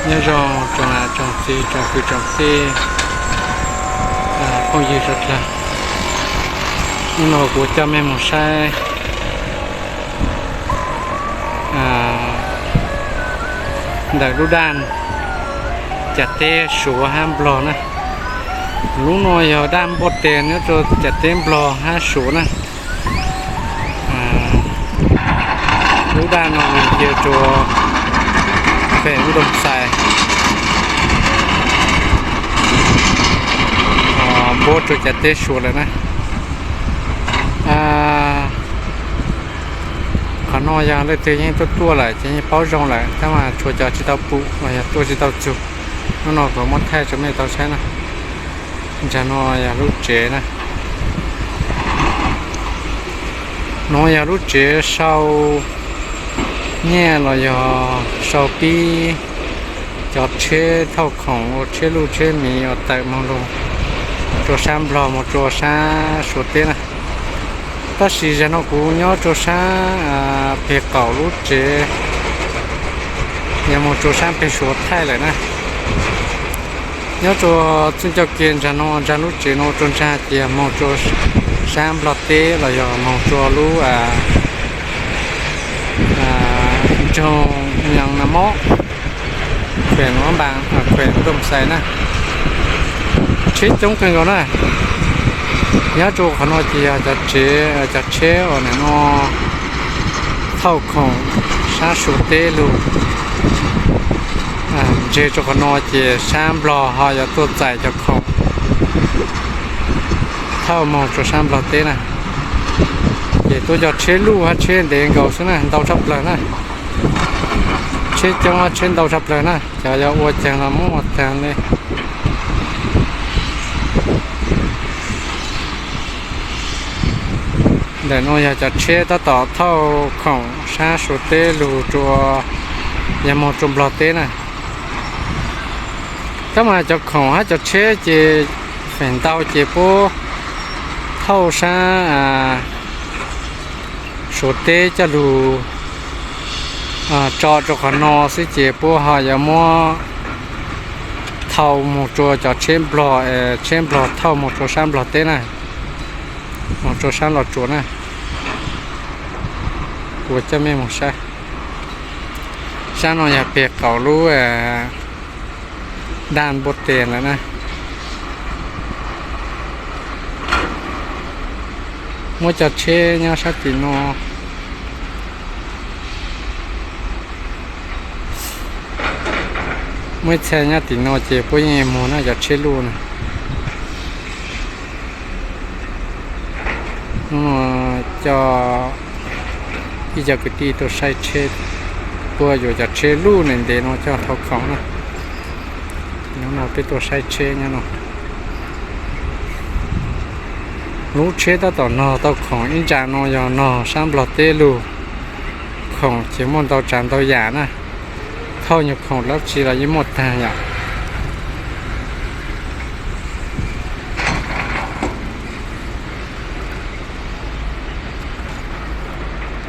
Nyob zoo tsoom niam tsoom txiv tsoom kwv tsoom tij, phooj ywg sawv dlawg. Hnub no kuv coj mej moog saib ntawm lub daj cas teb Suav hab Nplog na. Lub no yog daj npua teg nyob rua cas teb Nplog hab Suav na. Lub daj no cia rua fem Ub Doog Xais, npuab rua cas teb Suav lawm na. Qhov no yog leej twg yeej tuaj tuaj lawm ces yeej paub zoo lawm, tab mas tshuav cov tsis tau pum los yog tuaj tsis tau txug. Hnub no kuv muab thaij rua mej tau saib na. Nraag no yog lub tsev na. Nuav yog lub tsev sau nyiaj los yog sau pib cov tsheb thauj khoom ua tsheb luj tsheb miv uas tawm moog lug rua sab Nplog moog rua sab Suav teb na. Tab sis zaum no kuv nyob rua sab peg qaum lub tsev, yog moog rua sab peg Suav thaij lawm na. Nyob rua txuj coj ke nraag no, nraag lub tsev no rua nraag ces moog rua sab Nplog teb los yog moog rua lub nroog Nyav Nam Mob, khuem Ub Doog Xais na. Tsheb coob kawg nkaus na. Nyob rua qhov no ces yog cov tsev, cov tsheb uas nim no thauj khoom sab Suav teb lug. Ntsia rua qhov no ces sab Nplog ho yuav tuaj txais cov khoom thauj moog rua sab Nplog teb na. Ces tuaj cov tsheb luj hab tsheb ntev nkaus xwb na, ntau tshaj plawg na. Tsheb coob hab tsheb ntau tshaj plawg na, cov yog ua caag los muaj taag le. Ntawm no yog cov tsheb tab tom thauj khoom sab Suav teb lug rua, yog moog rua Nplog teb na. Tab mas cov khoom hab cov tsheb ces feem ntau ces puab thauj sab Suav teb coj lug tso rua qhov no xwb ces puab ho yuav muab thauj moog rua cov tsheb Nplog, tsheb Nplog thauj moog rua sab Nplog teb na, moog rua sab Los Tsuas na. Kuv coj mej moog saib. Sab no yog peg qaum lub daj npua teg lawm na. Muab cov tsheb nyob sab tim no, muab ib txhia nyob tim no ces puab yeej moog na cov tsheb luj na. Hnub no coj ib co kwv tij tuaj saib tsheb, puab yuav cov tsheb luj ntev ntev no coj thauj khoom na. Hnub no peb tuaj saib tsheb nyob no. Lub tsheb tab tom nog tau khoom ib nra no yog nog sab Nplog teb lug. Khoom ces muaj ntau tsav ntau yam na, thauj nyuag khoom dlaab tsi los yeej muaj taag yom.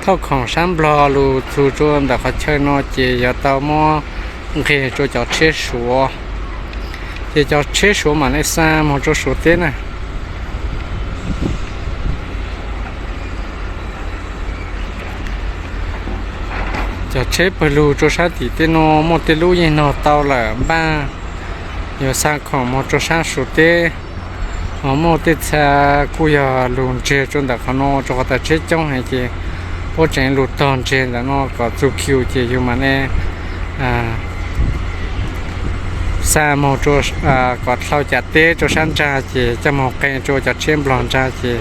Thauj khoom sab Nplog lug txug rua ntawm qhov chaw no ces yuav tau muab nqeg rua cov tsheb Suav, ces cov tsheb Suav mam le xa moog rua Suav teb na. Cov tsheb pawg lug rua sab tim tej no muaj tej lub yeej nog tau lawm npaj yuav xa khoom moog rua sab Suav teb. Ho muaj tej txha kuj yog lug ntsiag rua ntawm qhov no rua qhov tas tsheb coob heev ces puab tseem lug tog ntsiag ntawm no kom txug kiu ces yug mam le xa moog rua, kom dlhau cas teb rua sab nrag ces coj moog qee rua cov tsheb Nplog nrag ces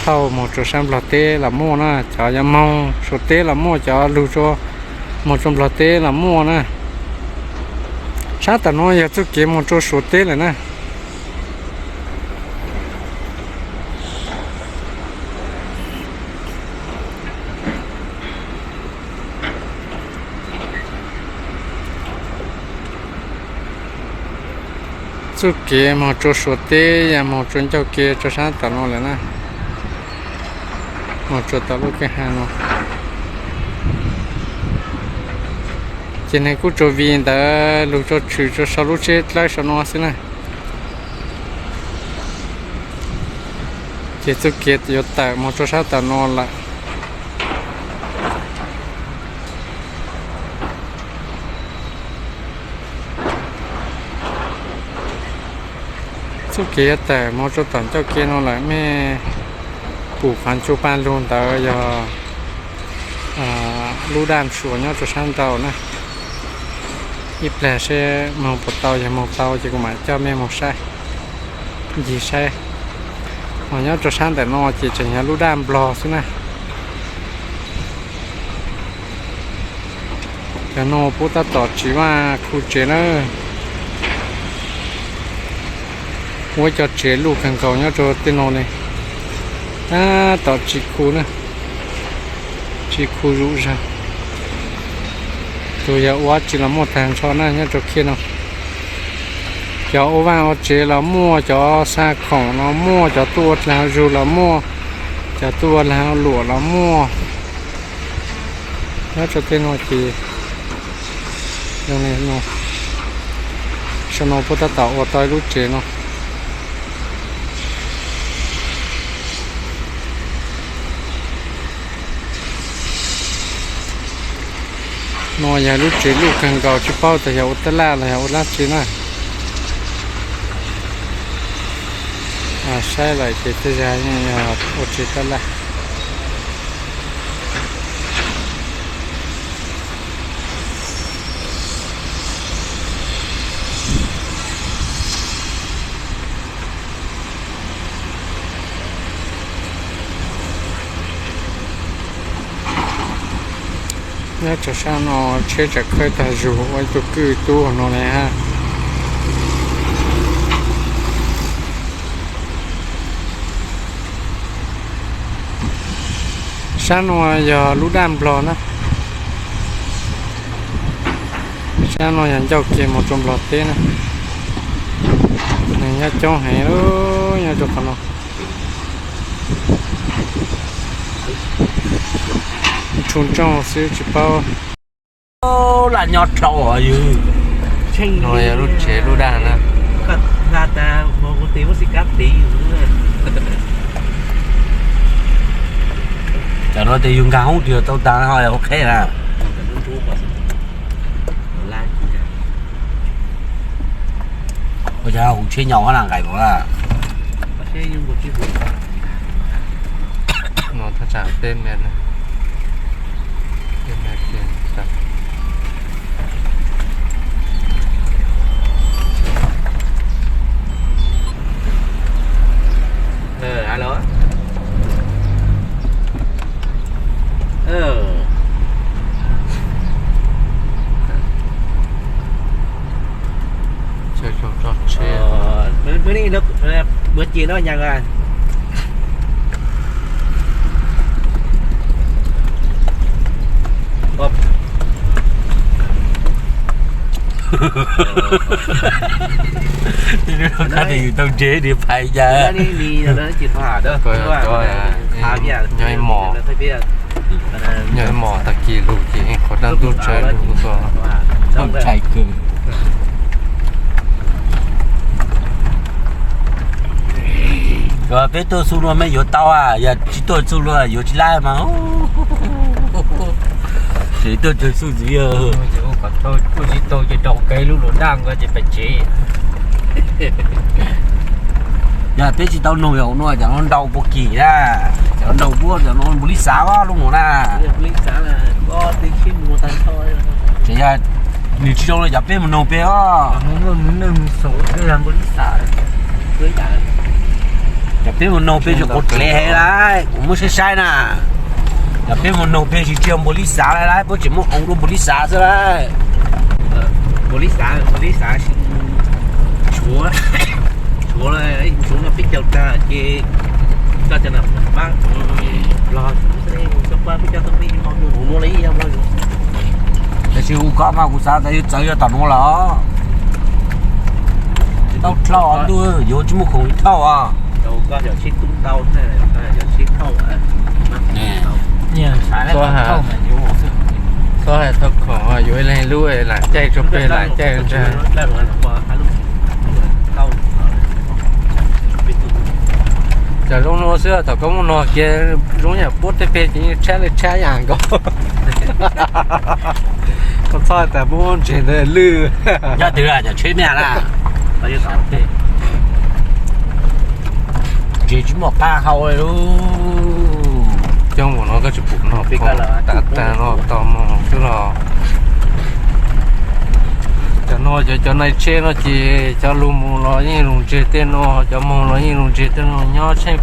thauj moog rua sab Nplog teb los muaj na. Cov yuav moog Suav teb los muaj, cov lug rua, moog rua Nplog teb los muaj na. Sab tom no yog txuj kev moog rua Suav teb lawm na. Txuj kev moog rua Suav teb yog moog rua ncauj ke rua sab tom no lawm na. Moog rua tom lub kwj ha no. Ces nws kuj tsuas vim ntawd lug tso tshwm rua sau lub tsheb dlawb sau no xwb na. Ces txuj kev yuav tawm moog rua sab tom no lawm. Txuj kev yuav tawm moog rua tom ncauj ke no lawm, mej pum qhov ncu paaj lug ntawd yog lub daj ntsua nyob rua sab nraud na. Ib plag seb moog puas tau, yog moog tau ces kuv mam coj mej moog saib, ncig saib. Ho nyob rua sab ntawm no ces tseem yog lub daj nplog xwb na. Cov no puab tab tom tsis vaj khu tsev na. Ua ib co tsev luj kawg nkaus nyob rua tej no ne. Tab tom tsis khu na, tsis khu zuj zug. Tus yog ua dlaab tsi los muaj taag nrho na nyob rua kiag no. Cov ua vaaj ua tsev los muaj, cov xa khoom los muaj, cov tuaj ua dlaag zug los muaj, cov tuaj ua dlaag luam los muaj. Nyob rua tej no ces zoo li no, sau no puab tab tom ua tau ib lub tsev no. No yog lub tsev luj kawg nkaus, tsis paub tas yog ua tab laj los yog ua dlaab tsi na. Saib lawm ces tej zag yog ua tsev tab laj. Nyob rua sab no tsheb tseem khawb tag zug ua ib tug kwj tub no ne hab. Sab no yog lub daj nplog na. Sab no yog ncauj ke moog rua nplog teb na. Nws nyob coob heev, nyob rua qhov no. Tshu ntsooj xwb tsis paub. Laj nyob rau yog lub tsev lub daj na. Cov no tes yug nkaag hoob twg tau taag ho ok na. Ua cas hu tsheb nyaum na nqaim npaum na. No thaj tsam peb mev, peb mev kiag. Kab tes yus tau ntse tis phais cas. Nyob ib mos, nyob ib mos tag kis lug ces qhov dlaab ntub tsawv lug, ntub tshais kawg. Peb tuaj xu luag mej yuav tau, yog tsis tuaj xu luag yuav tsis laib mas. Tseem tuaj txug xu ntxiv. Kuj tsis tau ces rau kev lub luas daj nkaus ces pem tsev. Yog peb tsis tau noog yog ua no cov no nrau puag kis na, cov no nrau puag cov no npaum li xav lub no na. Tseem yog nws tsis zoo li cov peb mus noog peb os. Cov peb mus noog peb tsis quav dlev heev lawm, kuv muab saib saib na. Cov peb mus noog peb tsis tsis npaum li xav lawm, puab tseem muab ua dua npaum li xav xwb lawm. Npaum li xav, npaum li xav, tshuav, tshuav, tshuav no peb caug tag ces koj cov no pab Nplog, koj pab peb cov tau peb ib hmo ntuj mus nuav lawm ib hmo ntuj. Tab sis hu koj mas kuv xav tas yuav txawv yog tom nuav lawm. Tsis tau dlhau ntuj yuav tsis muaj khoom dhau os. Xob hais thauj khoom, Yuav ib leeg lub lam caij rau pem lam caij ntag. Cov zoo no xwb, thaum koj muaj no kiag zoo yam puab tej peg ces yeej tshab li tshab yam nkaus. Koj txhob tas muab ntseg ntawd lwj. Nyob twg cov tsheb me na. Ntses tsis muaj qab hau li. Coob ua no koj tsis pum no, tas tag no tau mus xwb los. Cov no cov, cov nai tsheb no ces cov lug mus los yeej lug ntseg tej no, cov moog los yeej lug ntseg tej no, nyob tsheej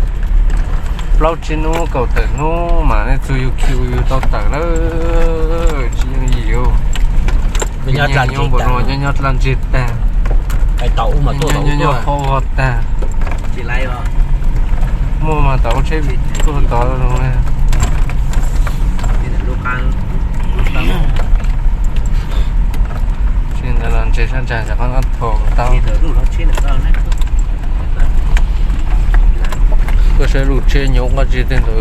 plaub tsib hnub kaum tawm hnub mas nej txug yug kiu yug tau tawm lawm, tsis yooj yim. Nyob npaum no nyob nyob dlaj ntseg tag, nyob nyob qhov vog tag. Muaj mas tau tsheb vim tuaj tod. Tsheb ntawd los ntseg sab ntsag, cov qab no thaum tau. Koj saib lub tsheb nyob qab tsi tej ntawd.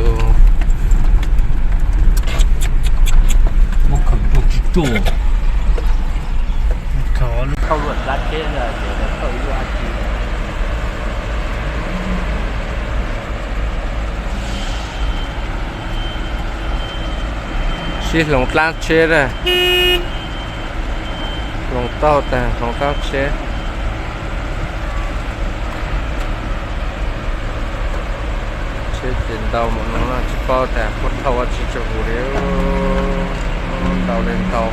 Sib hloov dlaab tsheb na. Hloov tauj tag hloov dlaab tsheb. Tsheb ces ntau mus no tsis paub tas puab thauj ua tsi tsaug li. Ntau li ntau,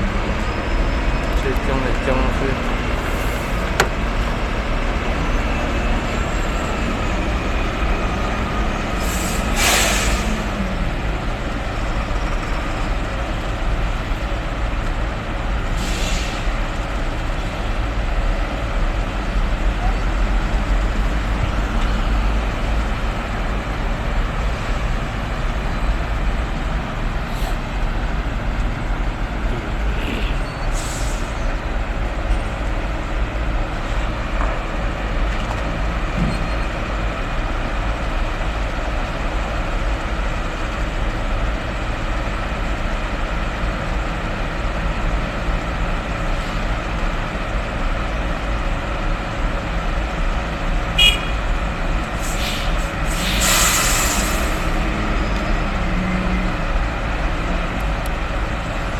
tsheb coob li coob xwb.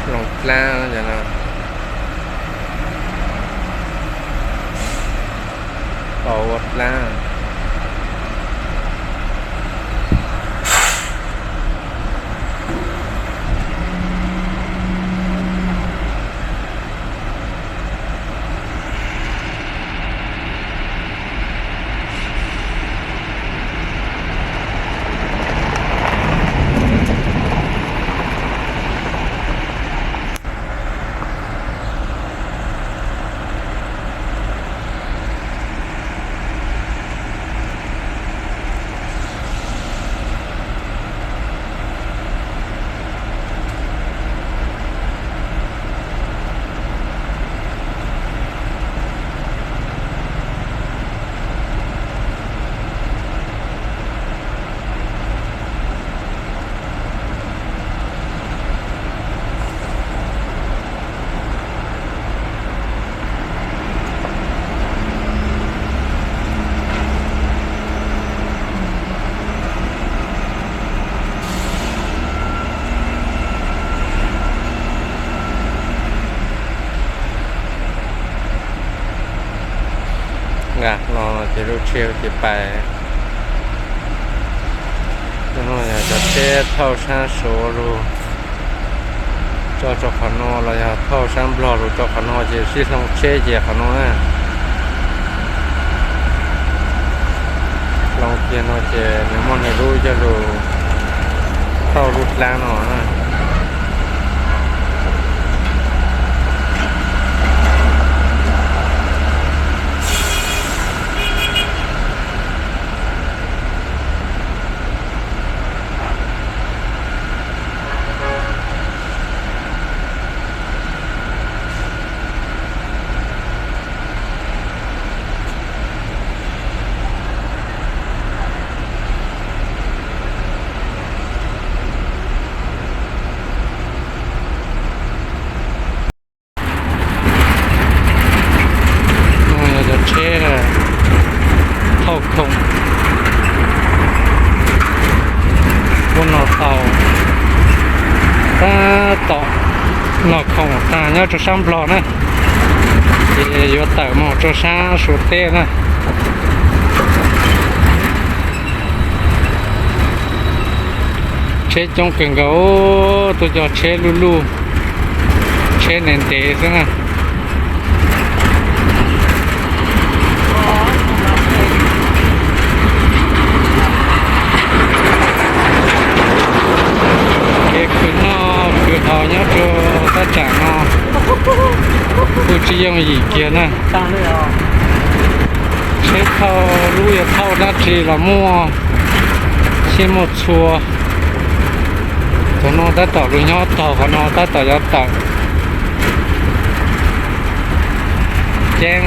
Hloov dlaab no, tau ua dlaab. Nkag no ces lub tsheb ces pais. No yog cov tsheb thauj sab Suav lug tso rau qhov no los yog thauj sab Nplog lug rau qhov no ces sib hloov tsheb ces qhov no na. Hloov kiag no ces nws muaj nws lub coj lug thauj lub dlaab no na. Los khoom tag nyob rau sab Nplog na, ces yuav tawm mus rau sab Suav teb na. Tsheb coob kawg nkaus, tuaj cog tsheb luj luj, tsheb ntev ntev xwb na. Kev khwv noj khwv haus nyob rau thaj tsam no kuj tsis yooj yim kiag na. Tsheb thauj lub yuav thauj dab tsi los muaj thiab muaj txhua. Thaum no tab tom lug nyob tog qhov no tab tom yuav tawm. Ceeb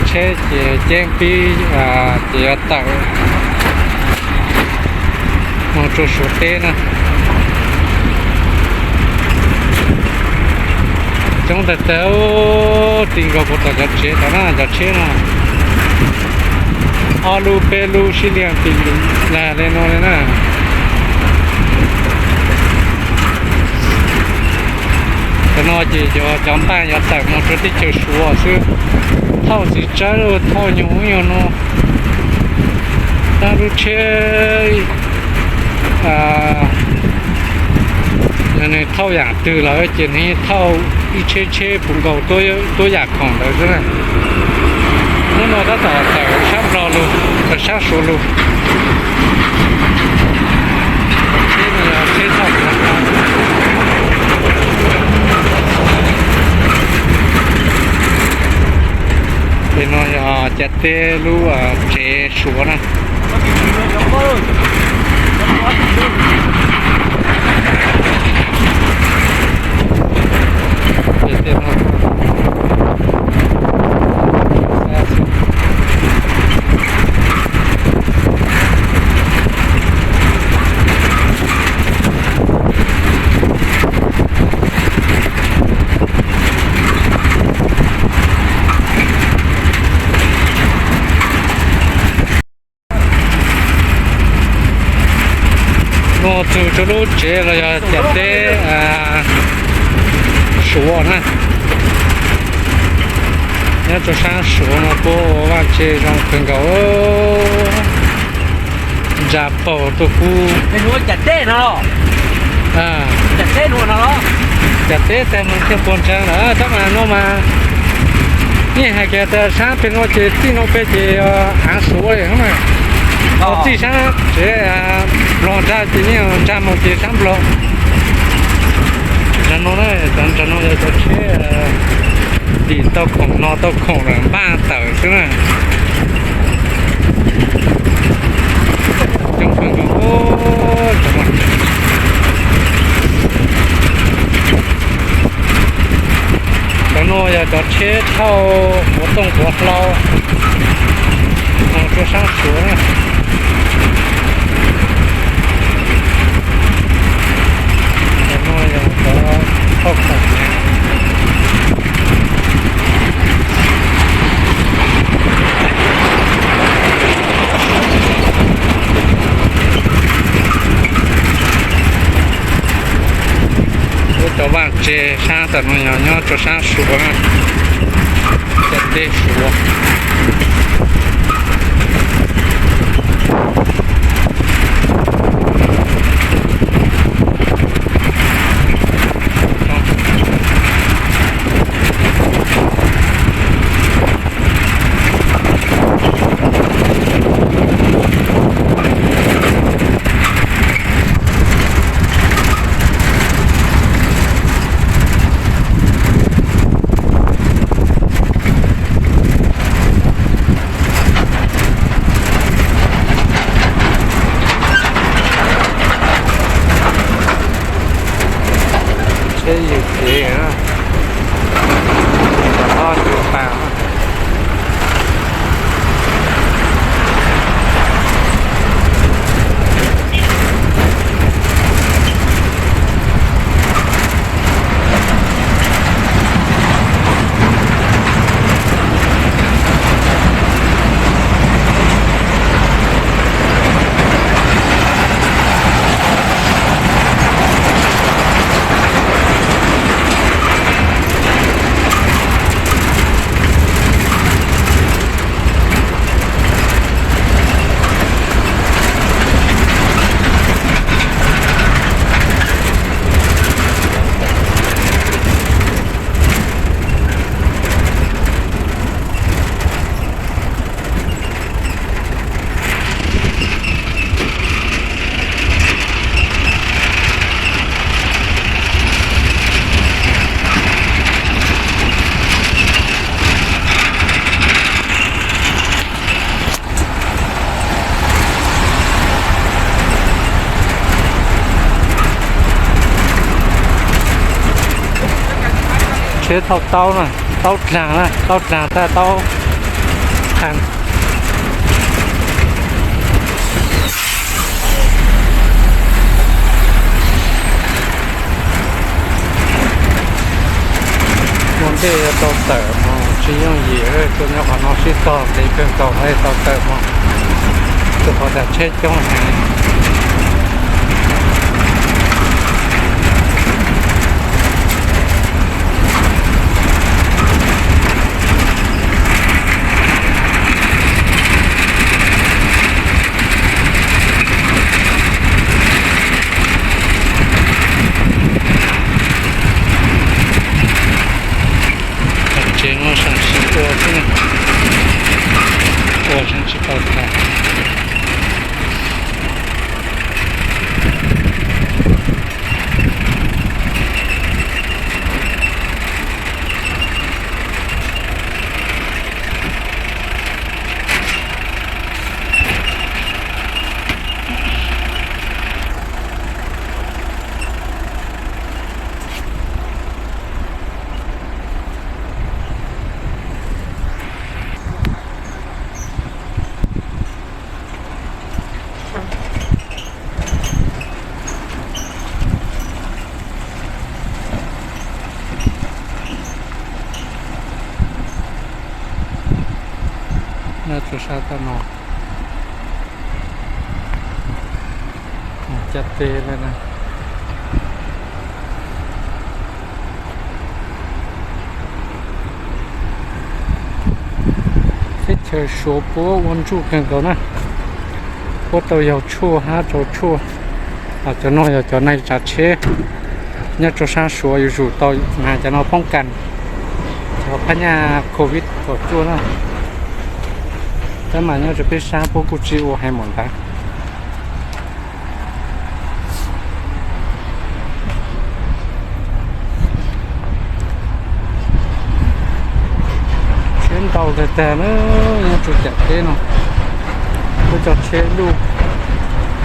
tsheb ces ceeb pib ces yuav tawm mus rau Suav teb na. Coob tag tag, ti nkaus puag tom cov tsev tod na, cov tsheb no ob lub peb lub sib liag ti lag li no li na. Cov no ces cov npaj yuav tawm mus rau teb chaws Suav xwb. Thauj txiv tsawb, thauj nyuag ub nyuag no. Tab lub tsheb nws thauj yam twg lawm ces nws thauj ib tsheb tsheb puv nkaus tuab yam khoom ntawd xwb na. Hnub no tab tom tawm sab Nplog lug, tawm sab Suav lug. Tsheb no yog tsheb thauj Suav. Ces no yog Cas Teb lub tsev Suav na. Nuaj txug rau lub tsev los yog Cas Teb Suav na. Nyob rau sab Suav no puab ua vaj tse zoo kawg nkaus, ntsa paug tuaj kub. Cas Teb no, Cas Teb tag mus thiaj puag ntsa lawm tab mas no mas yeej hais kiag tas sab pem no ces txij no pem ces av Suav li na. Txij sab tsev Nplog ntsa ces yeej ntsa mus ces sab Nplog. Ntsa no, ntsa no yog cov tsheb dim tau khoom no tau khoom lawm npaj tawm xwb na. Coob kawg nkaus. Cov no yog cov tsheb thauj quav tooj quav hlau mus rau sab Suav na. Cov no yog cov thauj khoom. Lub cov vaj tse sab tom no yog nyob rau sab Suav, Cas Teb Suav. Tsheb yws kev, tom no cug pas. Tsheb thauj taub na, taub dlaag na, taub dlaag tag taub qha. Ua ntej yuav tau tawm mas tsis yooj yim, tuaj nyob qhov no sib tog ntev kawg nkaus, tau tawm mas rau qhov tias tsheb coob heev. Tsev no xyov tsis ua xwb, ua xyov tsis tau tag. Nyob rau sab tom no, caj teb lawm na. Teb chaws Suav puab ua ntsuj kawg nkaus na, puab tau yaug tshuaj hab rau tshuaj. Cov no yog cov neeg tsav tsheb nyob rau sab Suav yuav tsum tau hnav cov no poob kas, cov phab nyaj covid kaum cuaj na. Tab mas nyob rau peb sab puab kuj tsis ua heev npaum ntawd. Tsheb ntau tag tag na, nyob rau cam teb no, puab cov tsheb luj,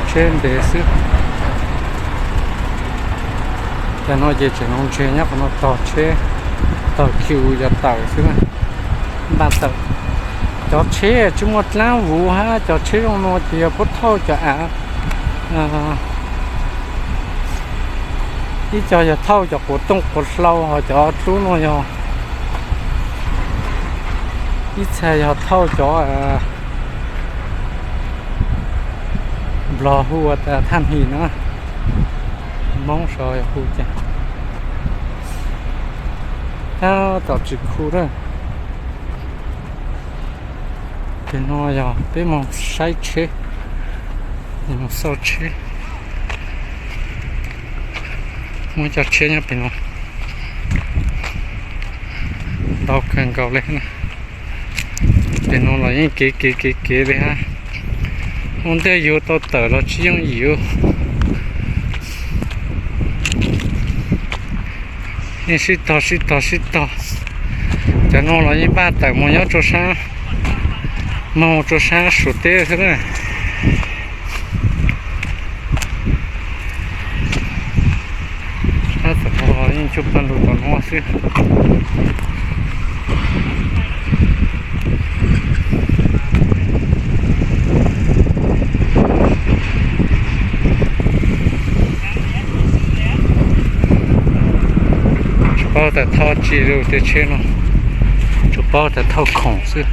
tsheb ntev xwb. Cov no ces tseem nov ntseg nyob qhov no tog tsheb, tog kiu yog tawm xwb na, npaj tawm. Cov tsheb tsis muaj dlaab vuv hab cov tsheb zoo no ces yog puab thauj cov av, ib co yog thauj cov quav tooj quav hlau, ho cov dlub no yog ib txha yog thauj cov Nplog hu ua thaj him na, Moob sov hu cas. Tab tom tsis khu lawm. Pem no yog peb moog saib tsheb, moog xauj tsheb. Muaj cov tsheb nyob pem no ntau kawg nkaus li na. Pem no los yeej kev kev kev kev li hab. Ua ntej yuav tau tawm los tsis yooj yim. Yeej sib tog sib tog sib tog. Cov no los yeej npaj tawm mus nyob rau sab, moog rau sab Suav teb xwb na. Sab tom no los yeej cuaj phav lug tom no xwb. Tsis paub tas thauj tsi lawm tej tsheb no, tsuas paub tas thauj khoom xwb.